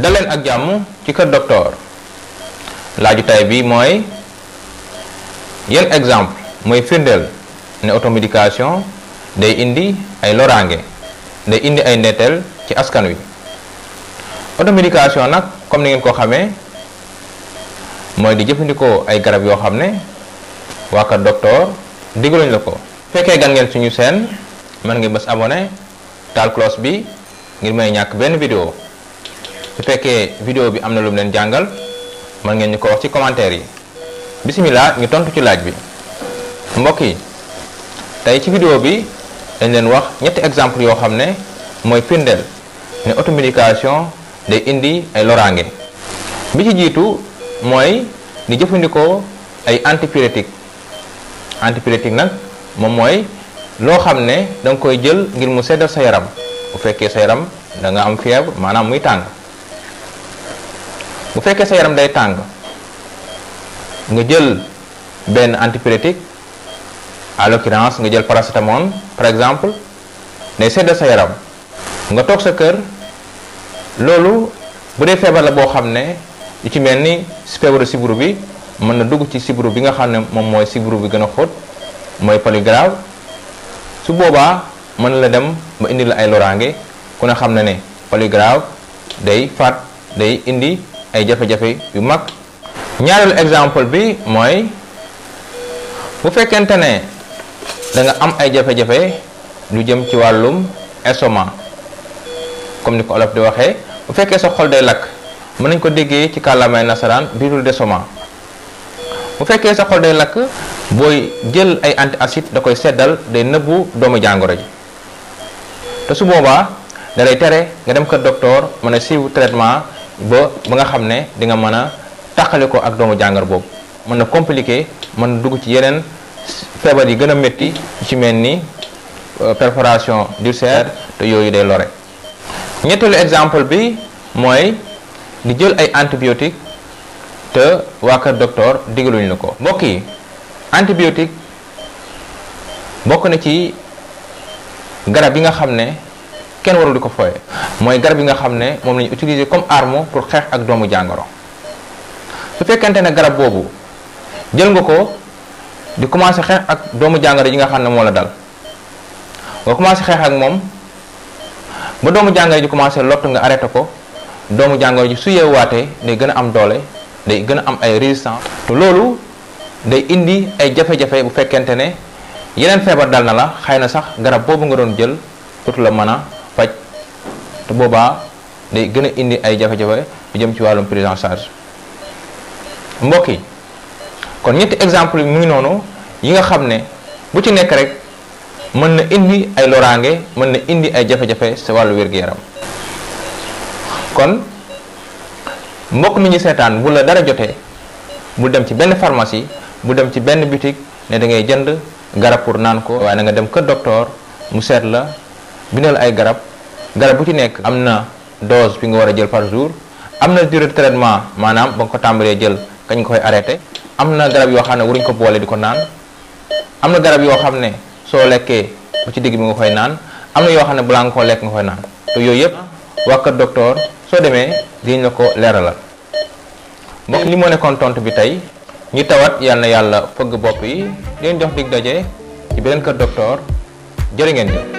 daleen ak jàmm ci kër docteur laaju tay bi mooy yan exemple mooy firndeel ne automédication day indi ay loraange day indi ay ndetteel ci askan wi. Automédication nag comme ni ngeen ko xamee mooy di jëfandikoo ay garab yoo xam ne waa kër docteur digaluñ la ko. fekkee gan ngeen suñu seen mën nga bës abonné taal cloche bi ngir may ñàkk benn vidéo. su fekkee vidéo bi am na lu mu leen jàngal mën ngeen ñu ko wax ci commentaire yi. bismillah ñu tontu ci laaj bi. mbokk yi tey ci vidéo bi dañ leen wax ñetti exemple yoo xam ne mooy firndeel ne automédication day indi ay loraange. bi ci jiitu mooy di jëfandikoo ay antipyrétique. Antipyrétique nag moom mooy loo xam ne da nga koy jël ngir mu seddal sa yaram bu fekkee sa yaram da nga am fièvre maanaam muy tàng. bu fekkee sa yaram day tàng nga jël benn antipyrétique à l'occurrence nga jël paracétamol par exemple day seddal sa yaram nga toog sa kër. loolu bu dee feebar la boo xam ne yu ci mel ni feebaru sibiru bi mën na dugg ci sibiru bi nga xam ne moom mooy sibiru bi gën a xóot mooy palu grave. su boobaa mën na la dem ba indi la ay loraange ku ne xam na ne palu grave day faat day indi ay jafe-jafe yu mag. ñaareelu exemple bi mooy bu fekkente ne da nga am ay jafe-jafe lu jëm ci wàllum estomac comme ni ko olof di waxee. bu fekkee sa xol day lakk mën nañ ko déggee ci kàllaamay nasaraan brûlure d'estomac. bu fekkee sa xol day lakk booy jël ay antacide da koy seddal day nëbbu doomu jàngoro ji te su boobaa da lay tere nga dem kër docteur mën a suivre traitement ba nga xam ne di nga mën a tàqale ko ak doomu jàngoro boobu. mën na compliqué mën na dugg ci yeneen feebar yi gën a métti ci mel ni perforation d'ulcère te yooyu day lore. ñetteelu exemple bi mooy di jël ay antibiotique te waa kër docteur digaluñ la ko. mbokk yi antibiotique bokk na ci garab yi nga xam ne kenn warul di ko fooye. mooy garab yi nga xam ne moom lañu utiliser comme arme pour xeex ak doomu jàngoro. su fekkente ne garab boobu jël nga ko di commencer xeex ak doomu jàngoro yi nga xam ne moo la dal nga commencer xeex ak moom ba doomu jàngoro ji commencé lott nga arrêté ko doomu jàngoro ji su yeewaatee day gën a am doole day gën a am ay résistance te loolu day indi ay jafe-jafe bu fekkente ne yeneen feebar dal na la xëy na sax garab boobu nga doon jël dootu la mën a faj te boobaa day gën a indi ay jafe-jafe yu jëm ci wàllum prise en charge. mbokk yi kon ñetti exemple yi mu ngi noonu yi nga xam ne bu ci nekk rek mën na indi ay loraange mën na indi ay jafe-jafe sa wàllu wér-gu-yaram. kon mbokk mi ñu seetaan bu la dara jotee bu dem ci benn pharmacie bu dem ci benn boutique ne da ngay jënd garab pour naan ko waaye na nga dem kër docteur mu seet la bindal ay garab bu ci nekk am na dose bi nga war a jël par jour am na durée de traitement maanaam ba nga ko tàmbalee jël kañ nga koy arrêté. am na garab yoo xam ne waruñ ko boole di ko naan am na garab yoo xam ne soo lekkee bu ci digg bi nga koy naan am na yoo xam ne balaa nga koo lekk nga koy naan te yooyu yëpp waa kër docteur soo demee dinañ la ko leeralal. mbokk li moo nekkoon tontu bi tey ñu tawat yal na yàlla fëgg bopp yi di leen jox dig daje ci beneen kër docteur jërë ngeen jëf.